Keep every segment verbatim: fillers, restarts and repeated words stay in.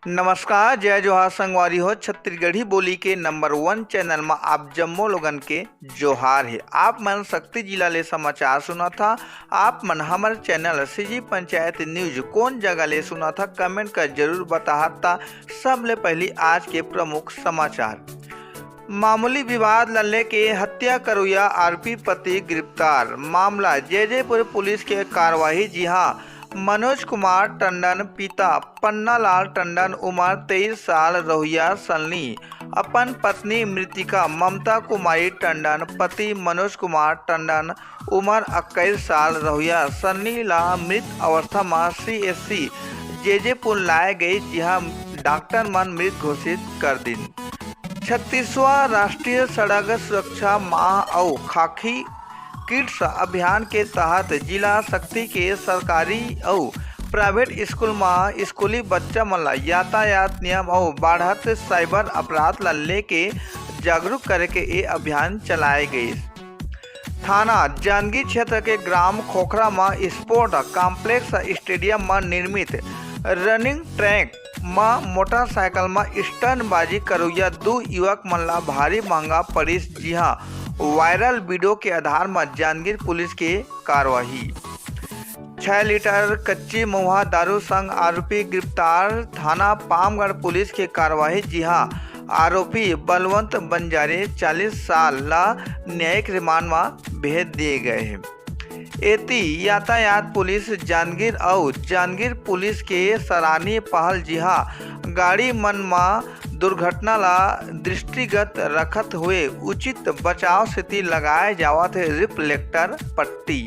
नमस्कार, जय जोहार संगवारी हो। छत्तीसगढ़ी बोली के नंबर वन चैनल म आप जम्मो लोगन के जोहार हे। आप मन शक्ति जिला ले समाचार सुनत हा। आप मन हमर चैनल सीजी पंचायत न्यूज कोन जगह ले सुनत हा, कमेंट कर जरूर बताहा। ता सबले पहली आज के प्रमुख समाचार। मामूली विवाद ल लेके हत्या करोइया आरोपी पति गिरफ्तार। मामला जैजेपुर पुलिस के कार्रवाई, जिहां मनोज कुमार टंडन पिता पन्नालाल टंडन उमर तेईस साल रहुइया सलनी अपन पत्नी मृतिका ममता कुमारी टंडन पति मनोज कुमार टंडन उमर इक्कीस साल रहुइया सलनी ला मृत अवस्था म सीएससी जैजेपुर लाए गई, जिहां डॉक्टर मन मृत घोषित कर दिन। छत्तीसवां राष्ट्रीय सड़क सुरक्षा माह अउ खाकी किट्स अभियान के तहत जिला शक्ति के सरकारी अउ प्राइवेट स्कूल म स्कूली बच्चा मन ला यातायात नियम अउ बाढ़त साइबर अपराध ला लेके जागरूक करे के ए अभियान चलाए गइस। थाना जांजगीर क्षेत्र के ग्राम खोखरा म स्पोर्ट कॉम्प्लेक्स स्टेडियम म निर्मित रनिंग ट्रैक म मोटरसाइकिल म स्टंटबाजी करोइया दू युवक मन ला भारी महंगा पड़िस, जिहां वायरल वीडियो के आधार म जांजगीर पुलिस के कार्रवाई। छह लीटर कच्ची महुआ दारू संग आरोपी गिरफ्तार, थाना पामगढ़ पुलिस के कार्रवाई, जिहां आरोपी बलवंत बंजारे चालीस साल ला न्यायिक रिमांड म भेज दिए गए हे। एती यातायात पुलिस जांजगीर अउ जांजगीर पुलिस के सराहनीय पहल, जिहां गाड़ी मन म दुर्घटना ला दृष्टिगत रखत हुए उचित बचाव सेती लगाए जावत हे रिफ्लेक्टर पट्टी।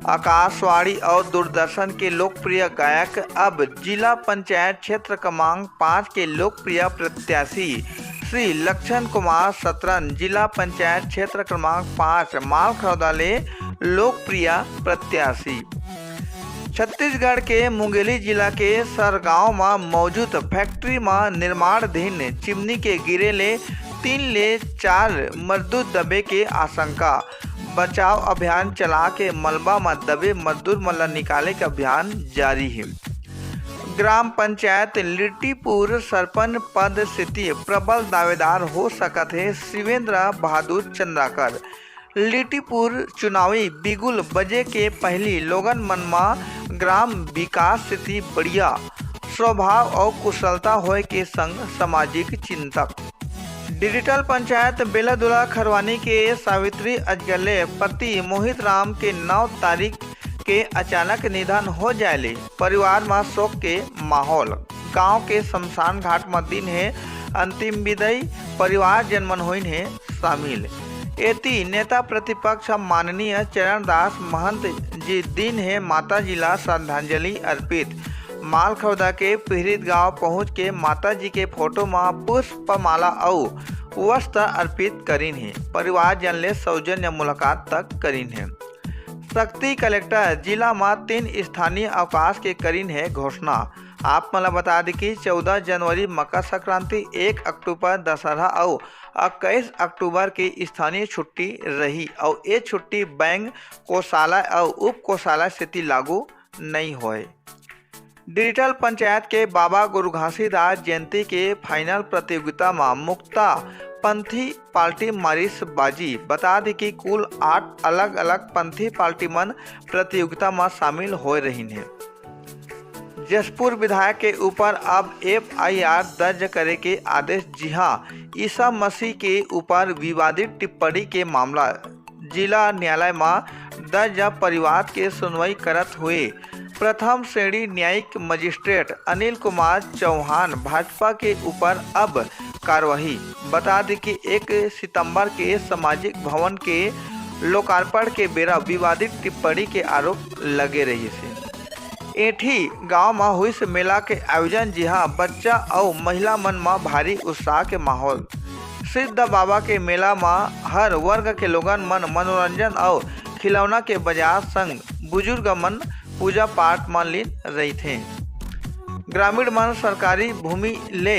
आकाशवाणी अउ दूरदर्शन के लोकप्रिय गायक, अब जिला पंचायत क्षेत्र क्रमांक पाँच के लोकप्रिय प्रत्याशी श्री लक्षण कुमार सतरन, जिला पंचायत क्षेत्र क्रमांक पाँच मालखरौदा ले लोकप्रिय प्रत्याशी। छत्तीसगढ़ के मुंगेली जिला के सरगांव म मौजूद फैक्ट्री म निर्माणाधीन चिमनी के गिरे ले तीन ले चार मजदूर दबे के आशंका। बचाव अभियान चला के मलबा म दबे मजदूर मन ल निकाले के अभियान जारी हे। ग्राम पंचायत लिट्टीपुर सरपंच पद सेती प्रबल दावेदार हो सकत हे शिवेंद्र बहादुर चंद्राकर। लिट्टीपुर चुनावी बिगुल बजे के पहिली लोगन मन म ग्राम विकास सेती बढ़िया स्वभाव अउ कुशलता होए के संग सामाजिक चिंतक। डिजिटल पंचायत बेलादुला खरवानी के सावित्री अजगले पति मोहित राम के नौ तारीख के अचानक निधन हो जाए ले परिवार म शोक के माहौल। गांव के शमशान घाट म दिन हे अंतिम विदाई, परिवारजन मन होइन हे शामिल। एती नेता प्रतिपक्ष माननीय चरणदास महंत जी दिन हे माता जी ला श्रद्धांजलि अर्पित। मालखरौदा के पीड़ित गांव पहुंच के माता जी के फोटो म पुष्प माला अउ वस्त्र अर्पित करिन हे। परिवारजन ले सौजन्य मुलाकात तक करिन हे। शक्ति कलेक्टर जिला म तीन स्थानीय अवकाश के करिन हे घोषणा। आप मन ल बता दी कि चौदह जनवरी मकर संक्रांति, एक अक्टूबर दशहरा अउ इक्कीस अक्टूबर के स्थानीय छुट्टी रही अउ ये छुट्टी बैंक, कोषालय अउ उप कोषालय सेती लागू नइ होय। डिजिटल पंचायत के बाबा गुरु घासीदास जयंती के फाइनल प्रतियोगिता म मुक्ता पंथी पार्टी मारिस बाजी। बता दी कि कुल आठ अलग-अलग पंथी पार्टी मन प्रतियोगिता म शामिल होए रहिन हे। जशपुर विधायक के ऊपर अब एफआईआर दर्ज करे के आदेश। जी हां, ईसा मसीह के ऊपर विवादित टिप्पणी के मामला जिला न्यायालय म दर्ज परिवाद के सुनवाई करत हुए प्रथम श्रेणी न्यायिक मजिस्ट्रेट अनिल कुमार चौहान भाजपा के ऊपर अब कार्रवाई। बता दी कि एक सितंबर के सामाजिक भवन के लोकार्पण के बेरा विवादित टिप्पणी के आरोप लगे रहिस हे। एंठी गांव म हुइस मेला के आयोजन, जिहां बच्चा अउ महिला मन म भारी उत्साह के माहौल। सिद्ध बाबा के मेला म हर वर्ग के लोगन मन मनोरंजन अउ खिलौना के बाजार संग बुजुर्ग मन पूजा पाठ म लीन रहिथें। ग्रामीण मन सरकारी भूमि ले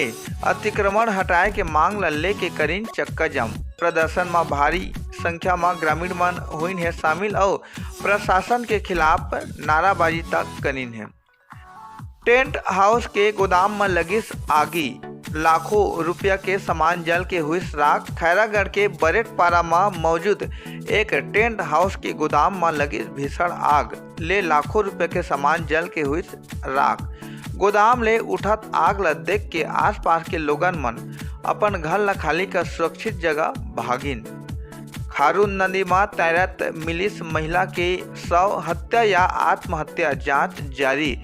अतिक्रमण हटाए के मांग ल लेके करिन चक्काजाम। प्रदर्शन म भारी संख्या म ग्रामीण मन होइन हे शामिल अउ प्रशासन के खिलाफ नाराबाजी तक करिन हे। टेंट हाउस के गोदाम म लगिस आगी, लाखों रुपया के सामान जल के हुइस राख। खैरागढ़ के बरेटपारा म मौजूद एक टेंट हाउस के गोदाम म लगिस भीषण आग, ले लाखों रुपया के सामान जल के हुइस राख। गोदाम ले उठत आग ल देख के आसपास के लोगन मन अपन घर ल खाली कर सुरक्षित जगह भागिन। खारून नदी म तैरत मिलिस महिला के शव, हत्या या आत्महत्या, जांच जारी।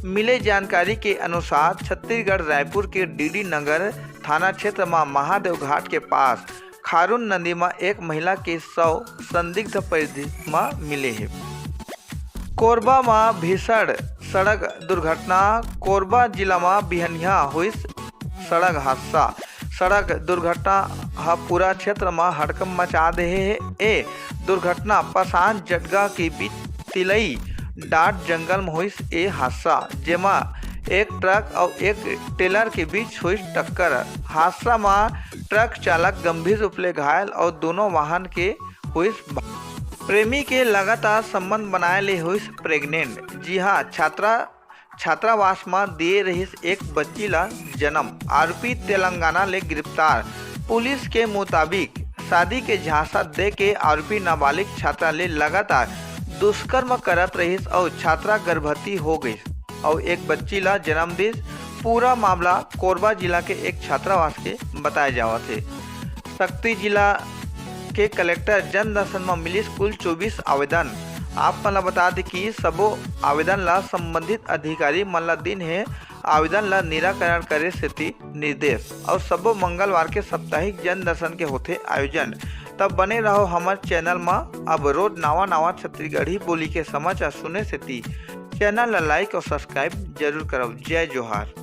मिले जानकारी के अनुसार, छत्तीसगढ़ रायपुर के डीडी नगर थाना क्षेत्र म महादेव घाट के पास खारून नदी म एक महिला के शव संदिग्ध परिस्थिति म मिले हे। कोरबा म भीषण सड़क दुर्घटना। कोरबा जिला म बिहनिया होइस सड़क हादसा। सड़क दुर्घटना ह पूरा क्षेत्र म हड़कंप मचा देहे हे। ए दुर्घटना पसान जटगा के बीच तिलई डाट जंगल म होइस ए हादसा, जेमा एक ट्रक अउ एक टेलर के बीच होइस टक्कर। हादसा म ट्रक चालक गंभीर रूप ले घायल अउ दोनों वाहन के होइस। प्रेमी के लगातार संबंध बनाए ले होइस प्रेग्नेंट। जी हां, छात्रा छात्रावास म दिए रहिस एक बच्ची ला जन्म। आरोपी तेलंगाना ले गिरफ्तार। पुलिस के मुताबिक, शादी के झांसा दे के आरोपी नाबालिग छात्रा ले लगातार दुष्कर्म करत रहिस अउ छात्रा गर्भवती हो गई अउ एक बच्ची ला जन्म दिस। पूरा मामला कोरबा जिला के एक छात्रावास के बताए जावत हे। सक्ती जिला के कलेक्टर जन दर्शन म मिलिस कुल चौबीस आवेदन। आप मन ल बता दे कि सबो आवेदन ला संबंधित अधिकारी मन ला दिन हे आवेदन ला निराकरण करे सेती निर्देश। और सबो मंगलवार के साप्ताहिक जन दर्शन के होथे आयोजन। तब बने रहो हमर चैनल म। अब रोज नवा नवा छत्तीसगढ़ी बोली के समाचार सुने सेती चैनल ला लाइक और सब्सक्राइब जरूर करव। जय जोहार।